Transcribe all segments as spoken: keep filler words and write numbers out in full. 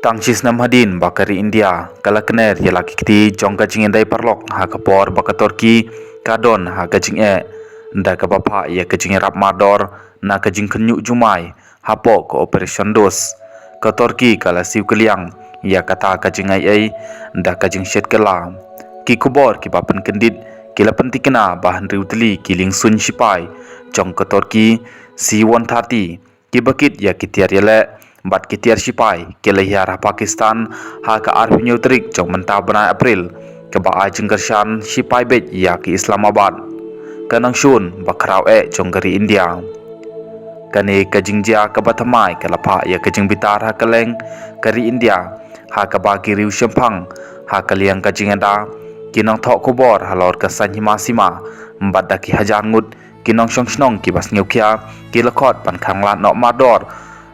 Tang shi snem hadien ba ka ri India ka la kner ïa la ki kti jong ka jingïadei paralok ha ka por ba ka Turkey ka don ha ka jingeh, da kaba phah ïa ka jingïarap mardor na ka jingkhynñiuh jumai hapoh ka Operation Dost. Ka Turkey ka la siew kylliang ïa kata ka jingaiei da ka jingshet kylla. Ki khubor kiba pynkyndit ki la pyntikna ba hynriew tylli ki liengsuiñ shipai jong ka Turkey C one thirty, kiba kit ïa ki tiar ïaleh bad ki tiar shipai, ki la hiar ha Pakistan ha ka arphew hynñiew tarik jong mynta bnai April, kaba ai jingkyrshan shipai beit ïa ka Islamabad, ka nongshun bakhraw eh jong ka ri India. Kane ka jingjia kaba thymmai ka la phah ïa ka jingbitar ha kylleng ka ri India, ha kaba ki riewshemphang ha ka liang ka jingïada, ki nongthoh khubor halor ka saiñ hima sima bad da ki hajar ngut ki nongshong shnong kiba sngewkhia ki la khot ban khang lad noh mardor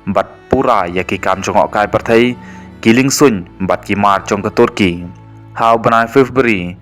bad pura ïa ki kam jngohkai pyrthei, ki liengsuiñ bad ki mar jong ka Turkey. Ha u bnai February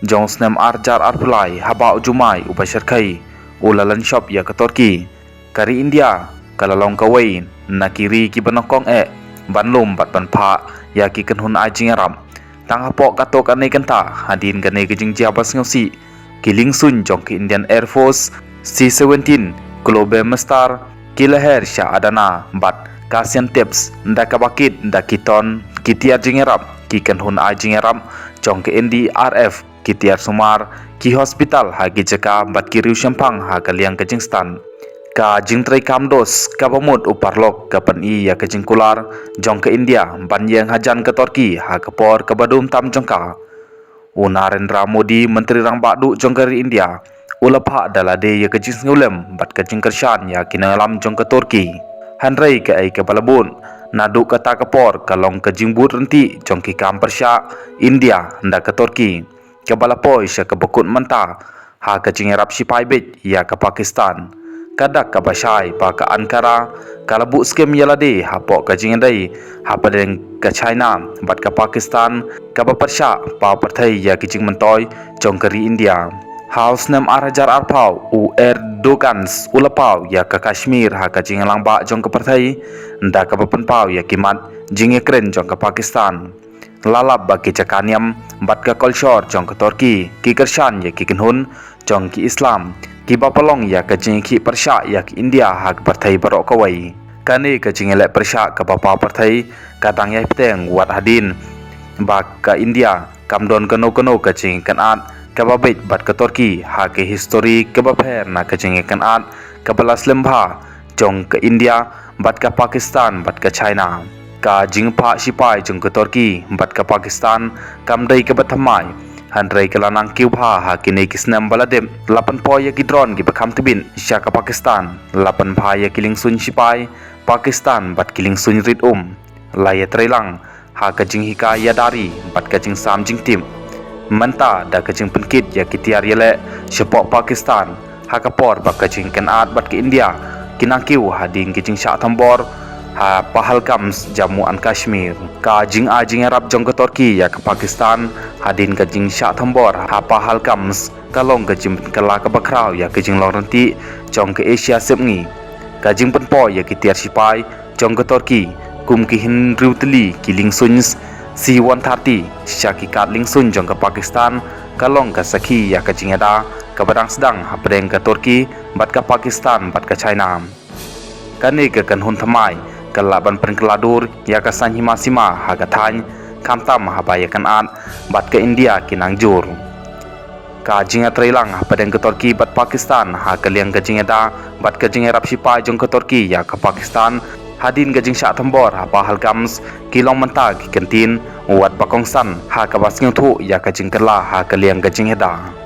jong u snem ar hajar arphew lai, haba u jumai uba shyrkhei u la lynshop ïa ka Turkey, ka ri India ka la long kawei na ki ri kiba nyngkong eh ban lum bad ban phah ïa ki kynhun ai jingïarap. Tang hapoh katto katne kynta hadien kane ka jingjia ba sngewsih, ki liengsuiñ jong ka Indian Air Force C seventeen Globemaster ki la her sha Adana bad Gaziantep da kaba kit da ki ton ki tiar jingïarap, ki kynhun ai jingïarap jong ka N D R F, ki tiar sumar, ki hospital ha ki jaka bad ki riewshemphang ha ka liang ka jingstad. Ka jingtreikam Dost kaba mut u paralok ka pyni ïa ka jingkular jong ka India ban ïeng hajan ka Turkey ha ka por kaba dum tam jong ka. U Narendra Modi, Myntri Rangbah Duh jong ka ri India, u la phah da lade ïa ka jingsngewlem bad ka jingkyrshan ïa ki nongïalam jong ka Turkey. Hynrei kaei kaba la bud naduh kata ka por ka long ka jingbud ryntih jong ki kam pyrshah India da ka Turkey, kaba la poi sha kaba kut mynta ha ka jingïarap shipai beit ïa ka Pakistan. Ka dak kaba shai ba ka Ankara ka la buh skhem ïa lade hapoh ka jingïadei hapdeng ka China bad ka Pakistan, kaba pyrshah paw pyrthei ïa ki jingmyntoi jong ka ri India. Ha u snem ar hajar arphew, u Erdogan u la paw ïa ka Kashmir ha ka jingïalang bah jong ka pyrthei, da kaba pynpaw ïa ki mat jingïakren jong ka Pakistan. La lap ba ki jaka niam bad ka kolshor jong ka Turkey ki kyrshan ïa ki kynhun jong ki Islam, kiba pynlong ïa ka jingïakhih pyrshah ïa ka India ha ka pyrthei baroh kawei. Kane ka jingïaleh pyrshah kaba paw pyrthei ka dang ïai bteng wat hadien ba ka India kam don kano kano ka jingïakynad kaba beit bad ka Turkey ha ka histori kaba pher na ka jingïakynad kaba la slem bha jong ka India bad ka Pakistan bad ka China. Ka jingphah shipai jong ka Turkey bad ka Pakistan kam dei kaba thymmai, hynrei ka la nang kiew bha ha kine ki snem ba la dep. La pynpoi ïa ki drone kiba kham tbit sha ka Pakistan, la pynphah ïa ki liengsuiñ shipai Pakistan bad ki liengsuiñ rit um. La ïatreilang ha ka jinghikai ïada ri bad ka jingsam jingtip. Mynta da ka jingpynkit ïa ki tiar ïaleh shapoh Pakistan ha ka por ba ka jingïakynad bad ka India ki nang kiew hadien ka jingshah thombor ha Pahalgam, Jammu and Kashmir. Ka jingai jingïarap jong ka Turkey ïa ka Pakistan hadien ka jingshah thombor ha Pahalgam ka long ka jingpynkylla kaba khraw ïa ka jinglong ryntih jong ka Asia Sepngi. Ka jingpynpoi ïa ki tiar shipai jong ka Turkey kum ki hynriew tylli ki liengsuiñ C one thirty sha ki kad liengsuiñ jong ka Pakistan ka long ka sakhi ïa ka jingïada kaba dang sdang hapdeng ka Turkey bad ka Pakistan bad ka China. Kane ka kynhun thymmai ka lah ban pynkylla dur ïa ka saiñ hima sima ha ka thaiñ, khamtam haba ïakynad bad ka India ki nang jur. Ka jingïatreilang hapdeng ka Turkey bad Pakistan ha ka liang ka jingïada bad ka jingïarap shipai jong ka Turkey ïa ka Pakistan hadien ka jingshah thombor ha Pahalgam ki long mynta ki kyntien wat ba kongsan ha kaba sngewthuh ïa ka jingkylla ha ka liang ka jingïada.